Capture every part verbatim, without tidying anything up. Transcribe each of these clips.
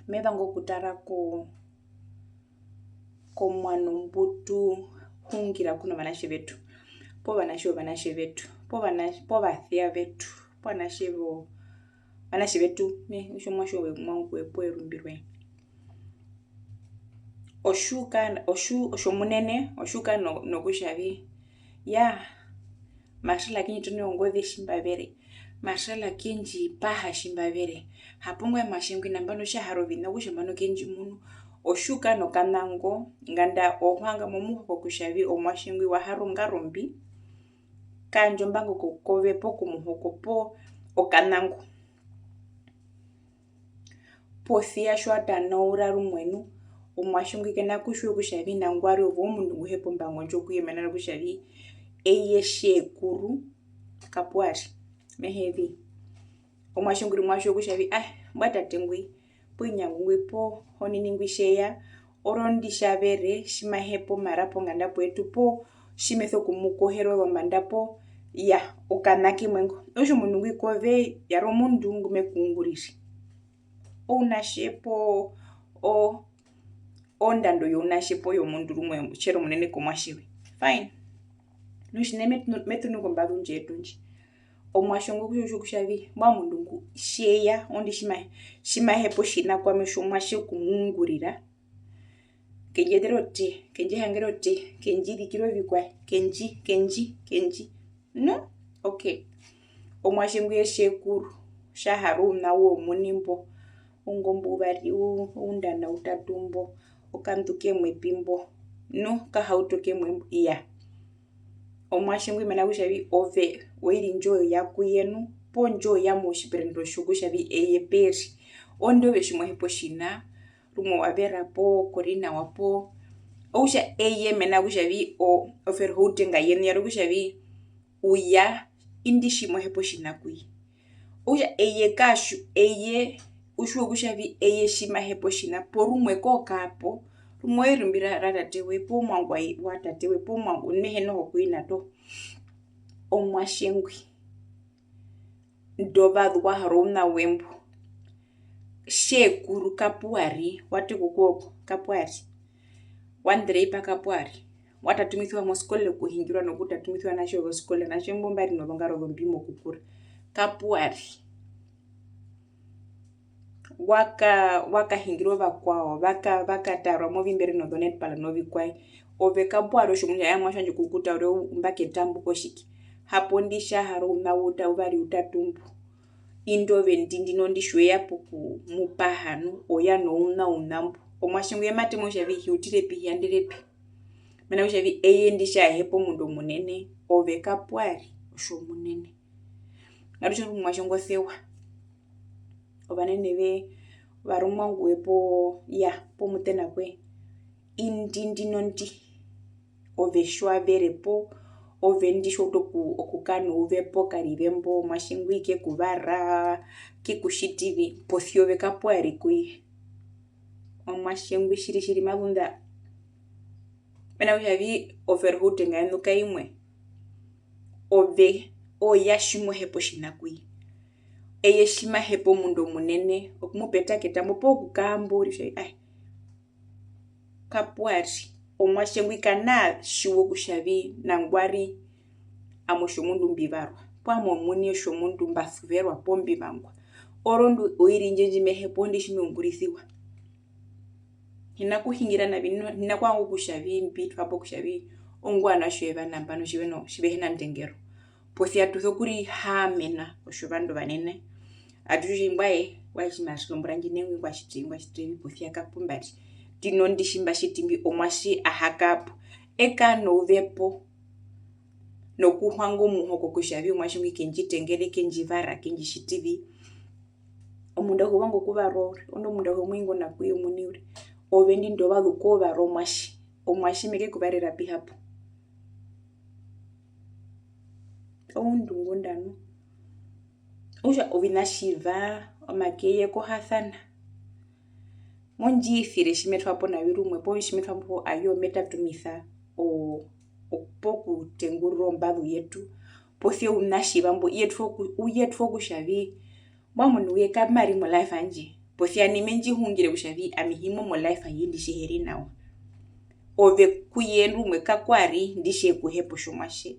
Me vanga okutara ko, komuano mbu tu hungira ku novanatje vetu, poo vanatje wovanatje vetu, poo vana-, poo vaseya vetu, poo vanatje vo-, vanatje vetu, me-, okutja omuatje womuangu we poo erumbi roye. Otjiuka-, otjiu-, otjomunene, otjiuka no-, nokutja vi, yaa, Marcela ke ndji tonere ongoze tji mba vere, Marcela ke ndji paha tji mba vere, hapo ongwaye omuatje ngwi nambano tja hara oviṋa okutja nambano ke ndji munu. Otjiuka nokanango, nganda o hanga momuhoko kutja vi omuatje ngwi wa hara ongaro mbi, ka yandja ombango ko-, kove poo komuhoko poo okanango. Posi ya tji wa tanaura rumwe nu, omuatje ngwi ke na kutjiwa kutja vi nangwari ove omundu ngu hepa ombango ndjo ku ye mena rokutja vi eye tje kuru kapu ari. Me hee vi, omuatje ngwi rumwe wa tjiwa kutja vi, ae, mbwae tate ngwi, poo inyangu ngwi, poo honini ngwi tje ya, orondu tja vere tji ma hepa omara ponganda poyetu poo tji me so kumukohera ozombanda poo, iyaa, okana kemwe ngo. Okutja omundu ngwi kove ya ri omundu ngu me ku ungurire. Ounatje poo, o-, ondando younatje poo yomundu rumwe tje ri omunene komuatje we. Fine. Nu tjinene me tunu, me tunu kombazu ndji yetu ndji. Omuatje ngo kutja, kutja vi, mbwae omundu ngu tje ya, orondu tji ma-, tji ma hepa otjiṋa kwami otjomuatje okumuungurira, ke ndji etera otee, ke ndji hangere otee, ke ndji zikire ovikwaye, ke ndji, ke ndji, ke ndji. Nu? Ok. Omuatje ngwi e tje kuru, tja hara ouṋa woye omuini mbo, oungombe uvari, u-, oundana utatu mbo, okandu kemwe pi mbo, nu, kahauto kemwe mbo, iyaa. Omuatje ngwi mena rokutja vi ove oiri ndjo ya ku ye nu, poo ndjo ya motjiperendero tjokutja vi eye pe ri. Orondu ove tji mo hepa otjiṋa, rumwe wa vera poo ko ri nawa poo, okutja eye mena rokutja vi o-, o verhouding yenu ya ri okutja vi u ya indi tji mo hepa otjiṋa ku ye. Okutja eye ka tjiwa, eye u tjiwa kutja vi eye tji ma hepa otjiṋa, porumwe koo ka po, rumwe erumbi ra, ra tate we, poo omuangu wa, wa tate we, poo omuangu, me hee noho ku ina toho. Omuatje ngwi, ndovazu wa hara ouṋa we mbo, tje kuru kapu ari, wa teka okuoko kapu ari, wa ndereipa kapu ari, wa tatumisiwa moskole okuhingirwa nokutatumisiwa ovanatje wozoskole, ovanatje mbo mba ri nozongaro zombi mokukura, kapu ari. Wa ka-, wa kahingirwa ovakwao, va ka-, va katarwa movimbere nozonetball novikwaye. Ove kapu ari otjomundu tja ya muatje wandje okukuta uriri mba ketambo kotjike. Hapo ndi tja hara ouṋa uta-, uvari utatu mbo. Indu ove ndi ndino ndi tji we ya pokumupaha nu, o ya nouṋa ouṋa mbo. Omuatje ngwi ye ma temwa kutja vi hi utire pi, hi yandere pi. Mena rokutja vi eye ndi tja hepa omundu omunene, ove kapu ari otjomunene. Ngatu tje omuatje ngo sewa. Ovanene ve, varumwa ngu we po, ya, pomutena kwe. Indi ndino ndi. Ove tji wa vere po, ove ndi tji wa utu oku-, okukara nouve po karive mbo, omuatje ngwi ke ku vara, ke ku tjiti vi, posi ya ove kapu ari ku ye. Omuatje ngwi tjiri, tjiri ma zunda. Mena rokutja vi o verhouding yenu ka imwe. Ove, o ya tji mo hepa otjiṋa ku ye. Eye tji ma hepa omundu omunene, okumupeta ketambo poo kukara mbo uriri kutja, ae, kapu ari. Omuatje ngwi ka na tjiwa kutja vi nangwari ami otjomundu mbi varwa, poo ami omuini otjomundu mba suverwa poo mbi vangwa. Orondu oiri ndji ndji me hepa, orondu tji me ungurisiwa. Hi na kuhingira navi, hi na kuvanga kutja vi mbi twa po kutja vi ongwaye na tji we va nambano tji ve no, tji ve hi na ndengero. Posi ya tu sokurihaamena otjovandu ovanene. Atu tjiwa kutja mbwae, mbwae tji ma tjiti ombura ndji nai ngwi ngwa tjiti, ngwa tjiti vi posi ya kapu mba ri. Ndino ndi tji mba tjiti mbi omuatje a ha kara po. E kara nouvepo. Nokuhwanga omuhoko kutja vi omuatje ngwi ke ndji tengere, ke ndji vara, ke ndji tjiti vi. Omundu auhe u vanga okuvarwa uriri, orondu omundu auhe omuingo na ku ye omuini uriri. Ove ndi ndovazu ko varwa omuatje, omuatje me ke ku varera pi hapo? Oundu ngunda nu. Okutja oviṋa tjiva, omake ye kohasana. Mo ndji isire tji me twa po navi rumwe, poo tji me twa po ayo me tatumisa o-, o-, pokutengurura ombazu yetu, posi ya ounatjiva mbo, u yetwa oku-, u yetwa okutja vi, mbwae omundu ngwi ka ma ri mo life yandje, Posia nai me ndji hungire kutja vi ami hi mo mo life aihe ndi tji he ri nawa. Ove ku ye rumwe ka kwa ri ndi tje ku hepa otjomuatje.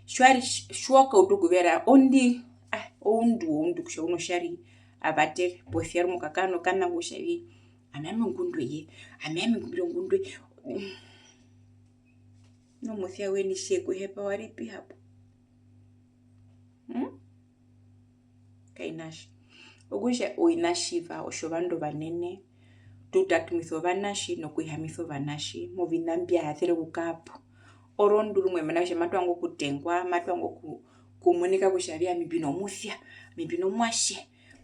Tji wa ri tji wa kauta okuvera ondi, ah, oundu, oundu kutja uno tjari a vatere. Posia rumwe o kakara nokanango kutja vi ami owami ongundu ye, ami owami ngu mbi ri ongundu ye. Nomusia weni tje ku hepa wa ri pi hapo? Hmm? Kainatji. Okutja oviṋa tjiva otjovandu ovanene, tu tatumisa ovanatje nokuhihamisa ovanatje moviṋa mbya hasere okukara po. Orondu rumwe mena rokutja matu vanga okutengwa, matu vanga oku-, okumunika kutja vi ami mbi nomusia, ami mbi nomuatje,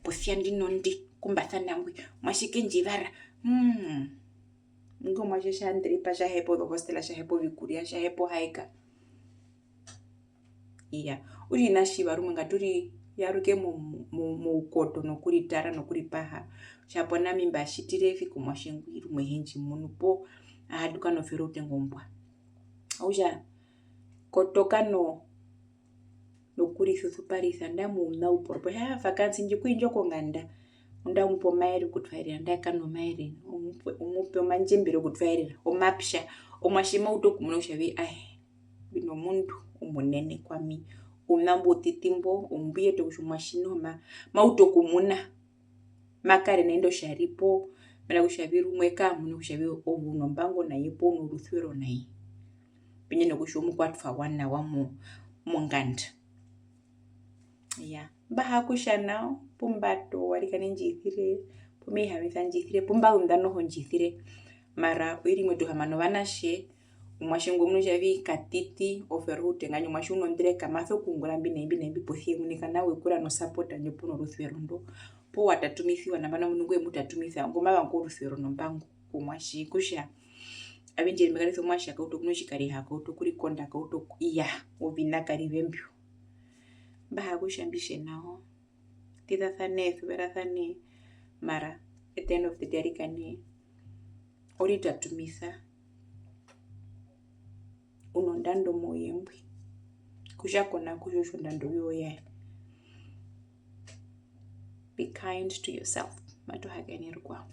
posia ndi nondi, ku mba sana ngwi, omuatje ke ndji vara. Hmm. Ingo omuatje tja nderipa tja hepa ozohostela, tja hepa ovikurya, tja hepa ohaeka. Iya, okutja oviṋa tjiva rumwe ngatu ri yaruke mo-, mo-, moukoto nokuritara nokuripaha. Kutja hapo nami mba tjitire vi komuatje ngwi rumwe he ndji munu poo a haduka nofero outenga ombwa. Okutja kotoka no-, nokurisusuparisa, nandae omundu u poro po, aa, vakansi ndji ku indjo konganda, nandae u mu pe omaere okutwaerera, nandae ka nomaere, u mu pe, u mu pe omandjembere okutwaerera, omapya, omuatje ma utu okumuna kutja vi, ae, mbi nomundu omunene kwami, ouna mbo outiti mbo, ombu yeta kutja omuatje noho ma, ma utu okumuna, ma kare na indo tja ri po, mena rokutja vi rumwe kaa muna kutja vi ove u nombango na ye poo u norusuvero na ye. Pendje nokutja omukwatwa wa nawa mo-, monganda. Iyaa, mba ha kutja nao, pu mba towa arikana ndji isire, pu me hihamisa ndji isire, pu mba zunda noho ndji isire, mara oiri imwe tu haama novanatje, omuatje ngwi o munu kutja vi katiti, ove ri outenga, ndji omuatje u nondereka, ma sokuungura mbi na imbi na imbi, posia e munika nawa, e ku ra nosapota ndjo poo norusuvero ndo, poo wa tatumisiwa, nambano omundu ngwe mu tatumisa, ngo ma vanga orusuvero nombango komuatje, okutja, Avi ndji ri me karisa omuatje a kauta okunwa otjikariha, a kauta okurikonda, a kauta oku-, iyaa, oviṋa karive mbyo. Mba ha kutja mbi tje nao, tizasane, suverasane, mara at the end of the day arikana o ritatumisa, u nondando mouye mbwi. Kutja ko na kutja otjondando yoye. Be kind to yourself. Matu hakaene rukwao.